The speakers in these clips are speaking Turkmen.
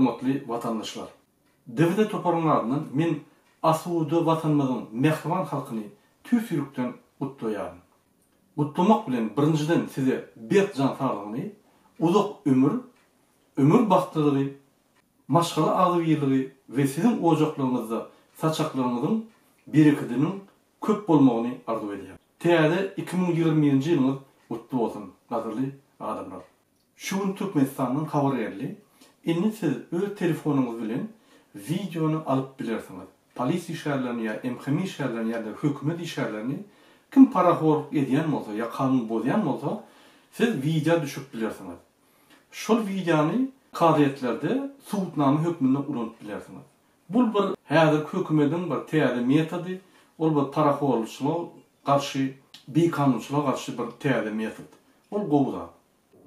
Hormatly watandaşlar! DWD toparynyň adyndan men asuda Watanymyzyň mähriban halkyny tüýs ýürekden gutlaýaryn. Gutlamak bilen birinjiden size berk jan saglygyny, uzak ömür, ömür bagtlylygy, maşgala agzybirligi we siziň ojaklaryňyzda saçaklaryňyzyň berekediniň köp bolmagyny arzuw edýän. Täze 2021-nji ýylyňyz gutly bolsun, gadyrly adamlar! Şu gün Türkmenistandan habar geldi. Indi siz öz telefonyňyz bilen wideony alyp bilersiňiz. Polis işgärlerini ýa MHM işgärlerini ýa-da hökümet işgärlerini kim parahorluk edýän bolsa ýa kanun bozýan bolsa siz wideo düşürip bilersiňiz. Şol wideony kazyýetlerde subutnama hökmünde ulanyp bilersiňiz. Bul bir häzirki hökümediň bir täze metody, ol bir parahorluçylyga garşy, bikanunçylyga garşy bir täze metod. Ol gowy zat.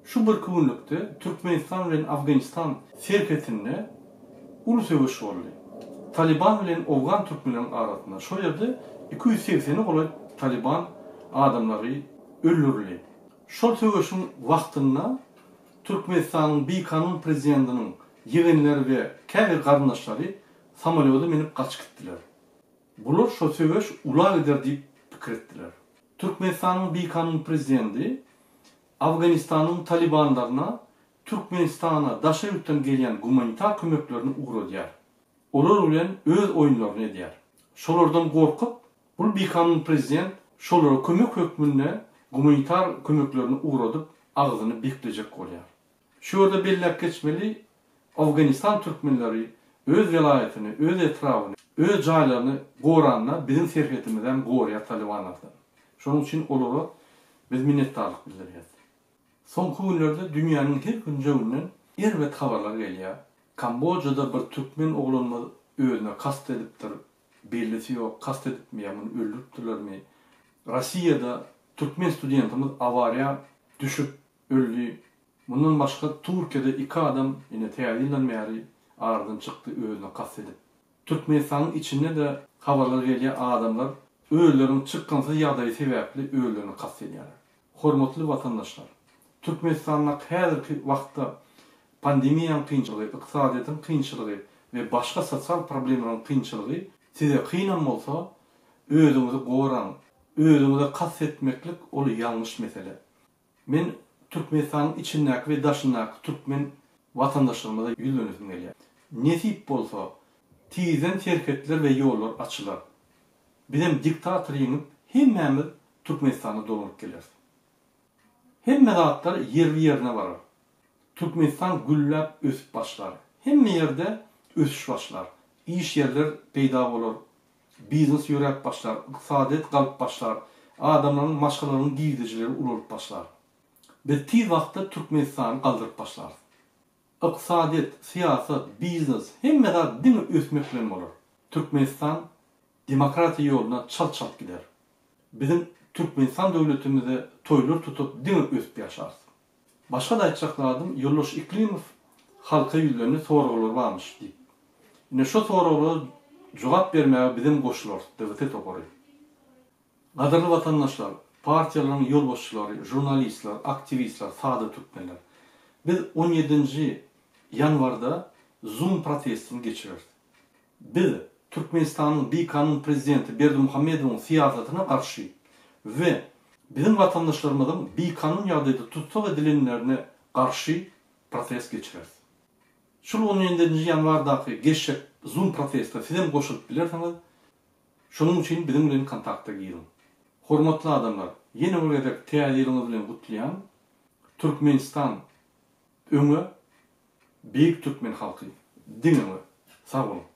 Şu birki günlükde Türkmenistan bilen Afganistan serhetinde uly söweş boldy. Talyban bilen owgan türkmenleriň arasynda. Şol ýerde iki ýüz segsene golaý talyban adamlary öldürildi. Şol söweşiň wagtynda Türkmenistanyň bikanun prezidentiniň ýegenleri we käbir garyndaşlary samolýoda münüp gaçyp gitdiler. Bular şo söweş ula gider diýip pikir etdiler. Türkmenistanyň bikanun prezidenti Afganistanyň talybanlaryna Türkmenistana daşary ýurtdan gelýän gumanitar kömeklerini ugradýar. Olar bilen öz oýunlaryny edýär. Şolardan gorkup, bul bikanun prezident şolara kömek hökmünde gumanitar kömeklerini ugradyp agzyny beklejek bolýar. Şu ýerde belläp geçmeli, Afganistan türkmenleri öz welaýatyny, öz etrabyny, öz jaýlaryny goranda biziň serhetimizem gorýar talybanlardan. Şonuň üçin olara biz minnetdarlyk bildirýäs. Soňky günlerde dünýäniň her künjeginden erbet habarlar gelýär. Kambojada bir türkmen oglanymyz özüne kast edipdir. Bellisi ýok, kast edipmi ýa muny öldüripdirlermi. Rossiýada türkmen studentimiz awariýa düşüp öldi. Mundan başga Türkiýede iki adam ine täze ýyldan bäri aradan çykdy özüne kast edip. Türkmenistanyň içinde-de habarlar gelýär adamlar özleriniň çykgynsyz ýagdaýy sebäpli özlerine kast edýärler. Hormatly watandaşlar! Türkmenistandaky häzirki wagtda pandemiýanyň kynçylygy, ykdysadyýetiň kynçylygy we başga sosial problemalaryň kynçylygy size kynam bolsa özüňizi goraň, özüňize kast etmeklik ol ýalňyş mesele. Men Türkmenistanyň içindäki we daşyndaky türkmen watandaşlarymyza ýüzlenesim gelýär. Nesip bolsa, tizden serhetler we ýollar açylar. Bizem diktatory ýeňip, hemmämiz Türkmenistana dolanyp geleris. Hemme zatlar ýerli-ýerine barar. Türkmenistan gülläp ösüp başlar. Hemme ýerde ösüş başlar. Iş ýerler peýda bolar. Biznes ýöräp başlar, ykdysadyýet galyp başlar, adamlaryň, maşgalalaryň girdejileri ulalyp başlar. Biz tiz wagtda Türkmenistany galdyryp başlarys. Ykdysadyýet, syýasat, biznes, hemme zat diňe ösmek bilen bolar. Türkmenistan demokratiýa ýoluna çalt-çalt gider. Biziň Türkmenistan döwletimizde toýlar tutup diňe ösüp ýaşarys. Başga-da aýtjak zadym, Ýoldaş Yklimow halka ýüzlendi, soraglar barmyş diýip. Ine şo soraglara jogap bermäge bizem goşularys, DWT topary. Gadyrly watandaşlar, partiýalaryň ýolbaşçylary, žurnalistler, aktiwistler, sada türkmenler. Biz on ýedinji ýanwarda Zoom protestini geçireris. Biz Türkmenistanyň bikanun prezidenti Berdimuhamedowyň syýasatyna garşy we biziň watandaşlarymyzyň bikanun ýagdaýda tussag edilenlerine garşy protest geçireris. Şul on ýedinji ýanwardaky geçjek Zoom proteste sizem goşulyp bilersiňiz. Şonuň üçin biziň bilen kontakta giriň. Hormatly adamlar, ýene bir gezek Täze ýylyňyz bilen gutlaýan. Türkmenistan öňe, beýik türkmen halky diňe öňe. Sag boluň.